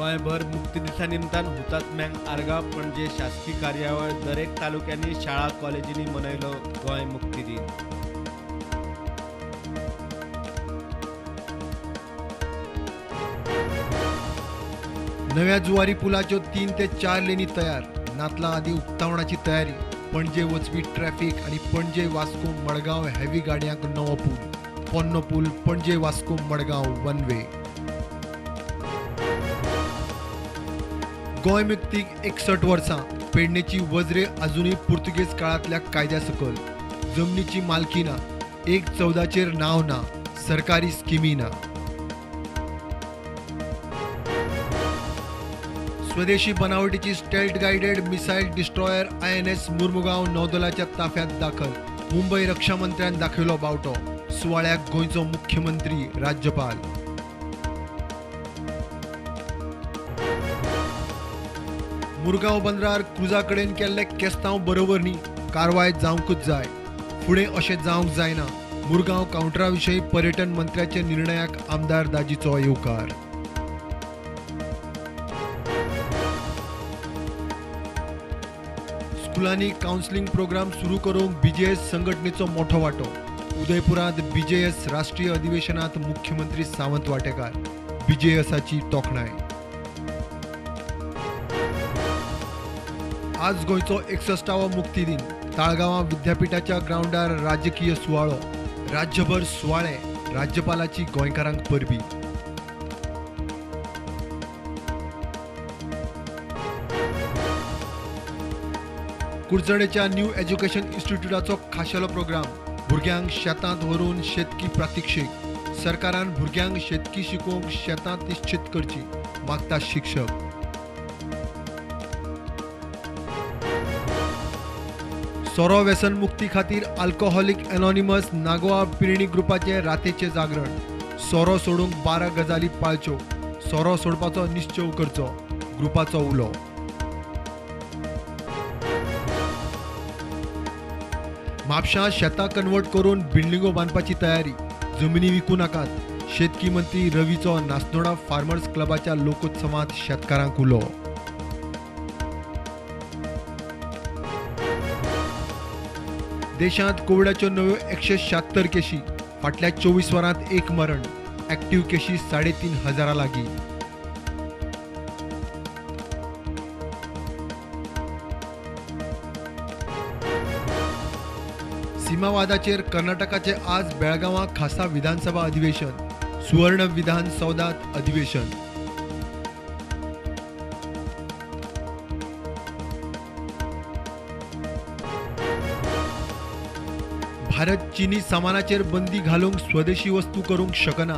गोंयभर मुक्ती दिसा निमतान हुतात्म्यांक आर्गां. पणजे शासकी कार्यावळ. दरेक तालुक्यांनी शाळा कॉलेजींनी मनयलो गोंय मुक्ती दिन. नव्या जुवारी पुलाच्यो 3 ते 4 लेनी तयार. नातलां आदी उक्तावणाची तयारी. पणजे वचपी ट्रॅफिक आनी पणजे वास्को मडगांव हेवी गाडयांक नवो पूल. पोन्नो पूल पणजे वास्को मडगांव वन वे. गोंय मुक्तीक 61 वर्सां. पेडणेची वज्रे अजुनूय पुर्तुगेज काळांतल्या कायद्या सकयल. जमनीची मालकी ना, 1/14चेर नांव ना, सरकारी स्किमी ना. स्वदेशी बनावटीची stealth guided missile destroyer INS Mormugao नौदलाच्या ताफ्यात दाखल. मुंबय रक्षा मंत्र्यान दाखयलो बावटो. सुवाळ्याक गोंयचो मुख्यमंत्री, राज्यपाल. मुरगांव बंदरार क्रुजा कडेन केल्ले केस्तांव बरोबर न्ही, कारवाय जावंकूच जाय. फुडें अशें जावंक जायना. मुरगांव कावंटरा विशीं पर्यटन मंत्र्याच्या निर्णयाक आमदार दाजीचो येवकार. स्कुलांनी कावन्सिलिंग प्रोग्राम सुरू करूंक बीजेएस संघटनेचो मोठो वांटो. उदयपुरांत बीजेएस राष्ट्रीय अधिवेशनात मुख्यमंत्री सावंत वाटेकार. बीजेएसाची तोखणाय. आज गोंयचो 61वो मुक्ती दिन. ताळगांवां विद्यापीठाच्या ग्रावंडार राजकीय सुवाळो. राज्यभर सुवाळे. राज्यपालाची गोंयकारांक परबी. कुडचडेच्या न्यू एज्युकेशन इन्स्टिट्यूटाचो खाशेलो प्रोग्राम. भुरग्यांक शेतांत व्हरून शेतकी प्रात्यक्षीक. सरकारान भुरग्यांक शेतकी शिकोवंक शेतां निश्चित करची, मागता शिक्षक. सोरो व्यसन मुक्ती खातीर अल्कोहोलिक एनॉनिमस नागोआ पिरणी ग्रुपाचें रातेचें जागरण. सोरो सोडूंक 12 गजाली पाळच्यो. सोरो सोडपाचो निश्चेव करचो, ग्रुपाचो उलो. म्हापशां शेतां कन्वर्ट करून बिल्डिंगो बांदपाची तयारी. जमिनी विकू नाकात. शेतकी मंत्री रवीचो नासनोडा फार्मर्स क्लबाच्या लोकोत्सवांत शेतकारांक उलो. देशांत कोविडाच्यो नव्यो 176 केशी. फाटल्या 24 वरांत 1 मरण. ऍक्टिव्ह केशी 3500 लागीं. सीमावादाचेर कर्नाटकाचे आज बेळगांवां खासा विधानसभा अधिवेशन. सुवर्ण विधानसौधात अधिवेशन. भारत चीनी सामानाचेर बंदी घालूंक स्वदेशी वस्तू करूंक शकना.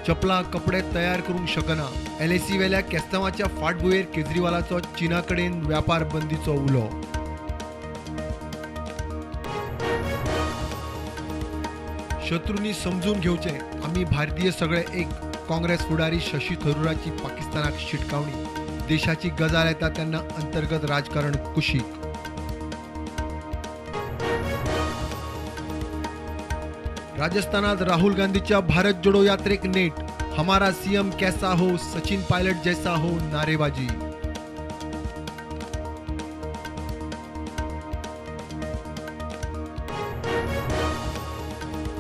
चपलां कपडे तयार करूंक शकना. एलएसी वेल्या केस्तांवाच्या फाटभुंयेर केजरीवालाचो चीना कडेन व्यापार बंदीचो उलो. शत्रूंनी समजून घेवचें, आमी भारतीय सगळे एक. काँग्रेस फुडारी शशी थरुराची पाकिस्तानाक शिटकावणी. देशाची गजाल येता तेन्ना अंतर्गत राजकारण कुशीक. राजस्थानात राहुल गांधीच्या भारत जोडो यात्रेक नेट. हमारा सीएम कैसा हो, सचिन पायलट जैसा हो, नारेबाजी.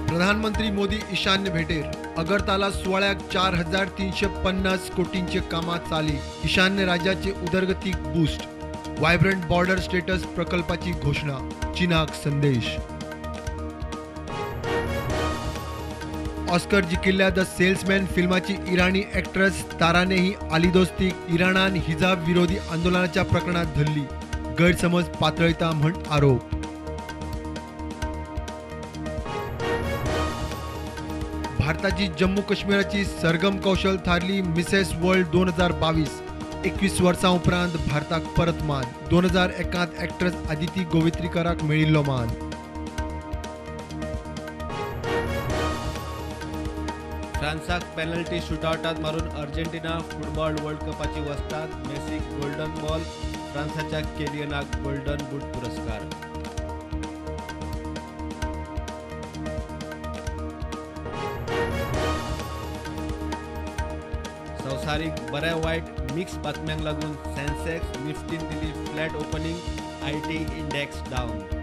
प्रधानमंत्री मोदी ईशान्य भेटेर. अगरतला सुवाळ्याक 4350 कोटींचे कामां चाली. ईशान्य राज्याचे उदरगतीक बूस्ट. व्हायब्रंट बॉर्डर स्टेटस प्रकल्पाची घोशणा. चीनाक संदेश. ऑस्कर जिखिल्ल्या the salesman फिल्माची इराणी ॲक्ट्रेस तारानेही आलिदोस्तीक इराणान हिजाब विरोधी आंदोलनाच्या प्रकरणात धरली. गैरसमज पातळता म्हण आरोप. भारताची जम्मू काश्मीराची सरगम कौशल थारली मिसेस वर्ल्ड 2022. 21 वर्सां उपरांत भारताक परत मान. 2001 ॲक्ट्रेस आदिती गोवित्रीकराक मेळिल्लो मान. फ्रांसाक पेनल्टी शूटआवटात मारून अर्जेंटिना फुटबॉल वर्ल्ड कपाची वस्ताद. मेसीक गोल्डन बॉल, फ्रांसाच्या केलियनाक गोल्डन बूट पुरस्कार. संवसारीक बऱ्या वायट मिक्स बातम्यांक लागून सेन्सेक्स निफ्टीन दिली flat opening, IT index down.